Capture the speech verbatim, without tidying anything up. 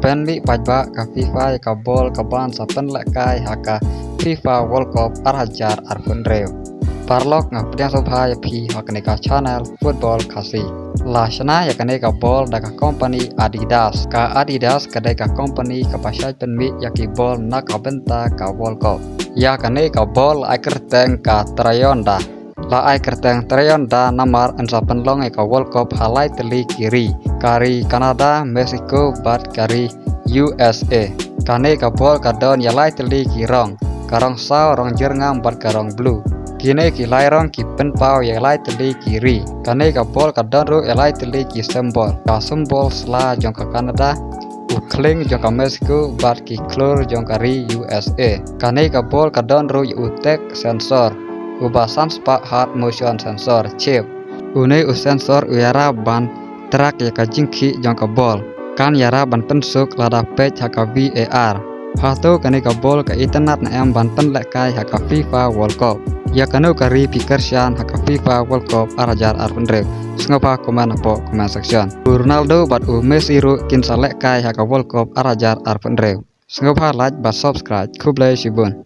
Pynmih paidbah ka FIFA ïa ka bol kaban sa pynlehkai ha ka FIFA World Cup ar hajar arphew hynriew. Paralok, nga pdiang sngewbha ïa phi ha kane ka channel Football Khasi. La shna ïa kane ka bol da ka company Adidas. Ka Adidas ka dei ka company kaba shait pynmih ïa ki bol na ka bynta ka World Cup. Ïa kane ka bol ai kyrteng ka Trionda. La ai kyrteng Trionda namar yn sa pynlong ïa ka World Cup ha lai tylli ki ri. Ka ri Canada, Mexico bad ka ri U S A. Kane ka bol ka don ïa lai tylli ki rong. Ka rong saw, rong jyrngam bad ka rong blue. Kine ki lai rong ki pynpaw ïa lai tylli ki ri. Kane ka bol ka don ruh ïa lai tylli ki symbol. Ka symbol sla jong ka Canada, u khlieng jong ka Mexico bad ki khlur jong ka ri U S A. Kane ka bol ka don ruh ïa u tek sensor, uba san spah Heart Motion Sensor chip. Une u sensor u ïarap ban track ïa ka jingkhih jong ka bol. Kan ïarap ban pynsuk lada peit ha ka V A R. Hato kane ka bol ka itynnad ne em ban pynlehkai ha ka FIFA World Cup? Ïa kano ka ri phi kyrshan ha ka FIFA World Cup ar hajar arphew hynriew? Sngewbha comment hapoh comment section. U Ronaldo bad u Messi ruh kin sa lehkai ha ka World Cup ar hajar arphew hynriew. Sngewbha like bad subscribe. Khublei shibun.